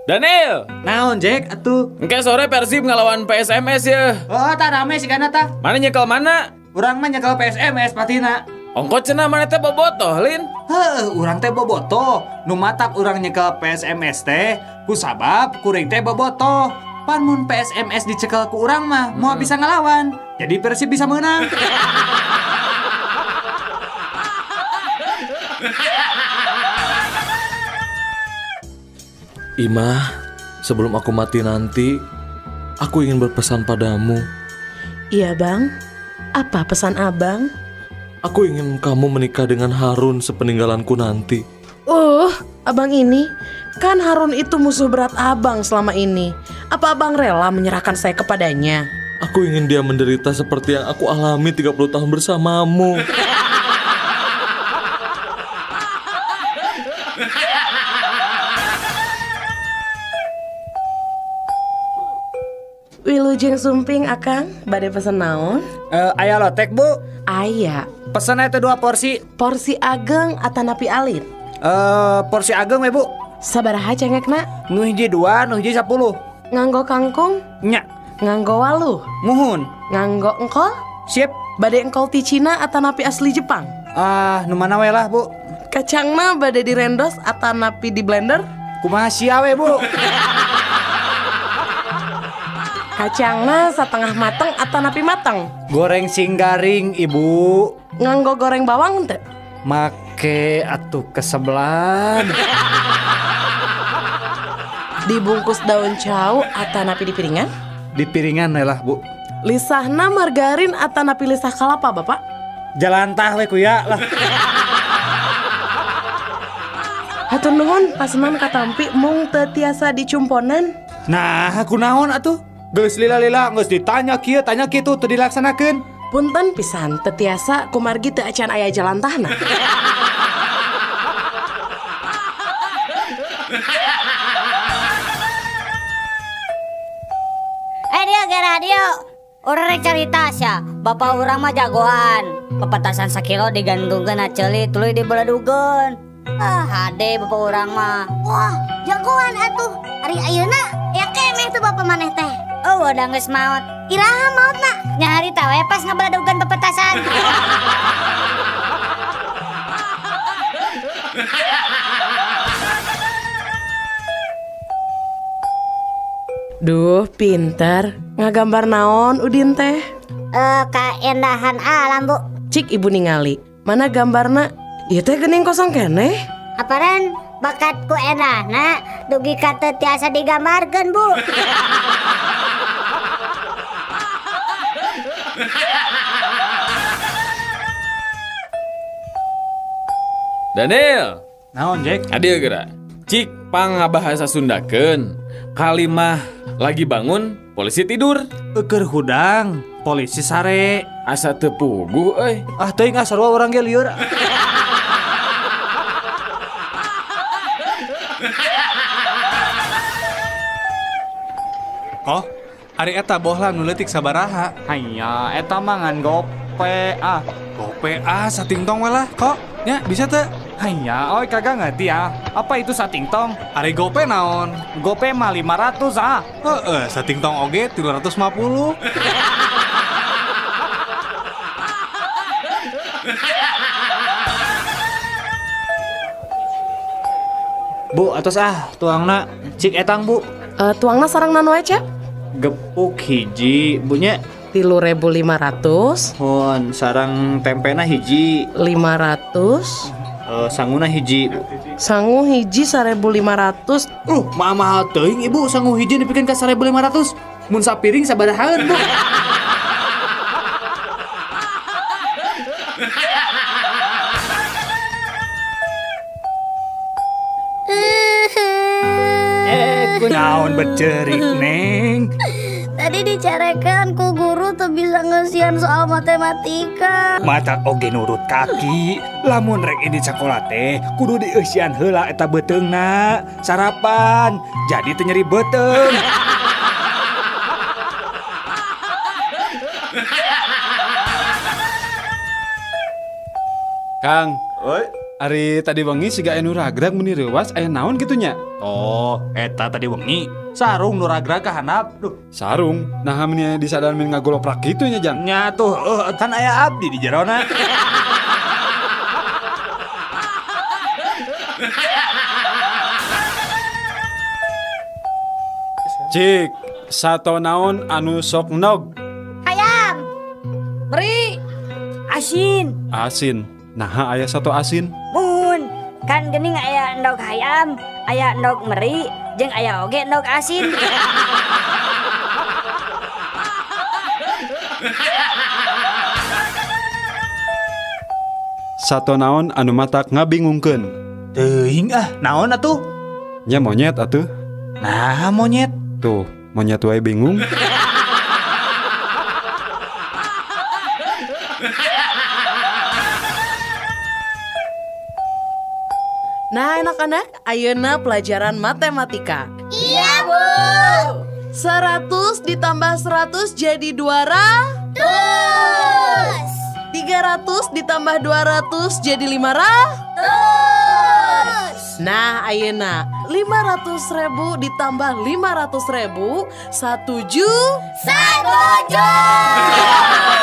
Daniel, Naon Jack atuh? Engke sore Persib ngelawan PSMS ya. Oh, tah rame sih kana tah. Mana nyekel mana? Urang mah nyekel PSMS patina. Ongko cenah mana teh bobotoh, Lin? Heuh, urang teh bobotoh. Nu matak urang nyekel PSMS teh ku sabab kuring teh bobotoh. Pan mun PSMS dicekel ku urang mah moal bisa ngelawan. Jadi Persib bisa menang. Imah, sebelum aku mati nanti, aku ingin berpesan padamu. Iya bang, apa pesan abang? Aku ingin kamu menikah dengan Harun sepeninggalanku nanti. Abang ini, kan Harun itu musuh berat abang selama ini. Apa abang rela menyerahkan saya kepadanya? Aku ingin dia menderita seperti yang aku alami 30 tahun bersamamu. Wilujeng sumping akang, bade pesen naon? Aya lotek bu. Aya. Pesen eta 2 porsi. Porsi ageng atanapi alit? Porsi ageng we bu. Sabaraha cengekna? Nu hiji 2, nu hiji 10. Nganggo kangkung? Nya. Nganggo waluh? Muhun. Nganggo engkol? Sip. Bade engkol ti Cina atanapi asli Jepang? Ah, nu mana we lah bu. Kacangna bade direndos atanapi di blender? Kumaha sia we bu. Kacangna setengah mateng atanapi mateng? Goreng sing garing ibu. Nganggo goreng bawang teu? Make atuh kesebelan. Dibungkus daun cau atanapi di piringan? Di piringan lah bu. Lisahna margarin atanapi lisah kalapa bapak? Jalantah we kuya lah. Hatur nuhun pasenan katampi mung teu tiasa dicumponan. Nah, kunaon atuh? Geus lila-lila geus ditanya kieu tanya kitu teu dilaksanakeun. Punten pisan teu tiasa kumargi teu acan aya jalantahna. Dia ge radio. Urang rek carita sia, bapak urang mah jagoan. Pepetasan sakilo digantungkeun na ceuli tuluy dibeledugeun. Ah, hade bapak urang mah. Wah, jagoan atuh. Ari ayeuna ya keneh tuh bapak maneh teh. Oh, udah geus maot. Iraha maotna? Nya harita we pas ngabeledugeun pepetasan. Duh, pinter. Ngagambar naon Udin teh? Kaendahan alam, Bu. Cik ibu ningali. Mana gambarna? Ieu teh geuning kosong keneh. Aparan bakatku endahna dugi ka teu tiasa digambarkeun, Bu. Daniel. Naon, Jack? Adil geura. Cik pangabahasa Sundakeun. Kalimah lagi bangun, polisi tidur. Eukeur hudang, polisi sare. Asa teu puguh euy. Ah teuing ah sarua urang ge lieur. Oh, ari eta bohlam nu leutik sabaraha? Hanya eta mah ngan gope ah. Gope ah satingtong we lah kok. Nya bisa teu? Hanya, oi kagak ngerti ah. Apa itu satingtong? Ari gope naon? Gope mah 500 ah. Heeh, satingtong oge 350. Bu, atos ah tuangna cik etang bu. Tuangna sareng naon wae, Cep? Gepuk hiji, bunya 3.500. Hun, sareng tempena hiji 500. Sanguna hiji. Sangu hiji 1.500. Mahal teuing ibu, sangu hiji dipikeun ka 1.500. Mun sapiring sabarahaeun, Bu? Kunaon becerik, Neng? Tadi dicarekan ku guru tuh bisa ngesian soal matematika. Mata oge nurut kaki. Lamun rek ini sekolah teh kudu dieusian heula eta beuteungna. Sarapan jadi teu nyeri beuteung. Kang, oi. Ari tadi wengi siga anu ragrag meni reuwas aya naon kitu nya? Oh, eta tadi wengi sarung nu ragrag ka handap. Duh, Sarung. Nah meni disadar min ngagoloprak kitu nya Jang. Nya tuh, kan aya abdi di jerona. Cik, sato naon anu sok nog? Hayam. Meri. Asin. Asin. Nah, aya sato asin. Mun, kan geuning aya endog hayam, aya endog meri, jeung aya oge endog asin. Sato naon anu matak ngabingungkeun? Teuing ah, naon atuh? Nya monyet atuh. Nah, monyet. Tuh, monyet wae bingung. Nah, anak-anak, ayeuna pelajaran matematika. Iya, Bu. 100 ditambah 100 jadi 200. Tus. 300 ditambah 200 jadi 500. Tus. Nah, ayeuna 500.000 ditambah 500.000 1 juta. 1 juta.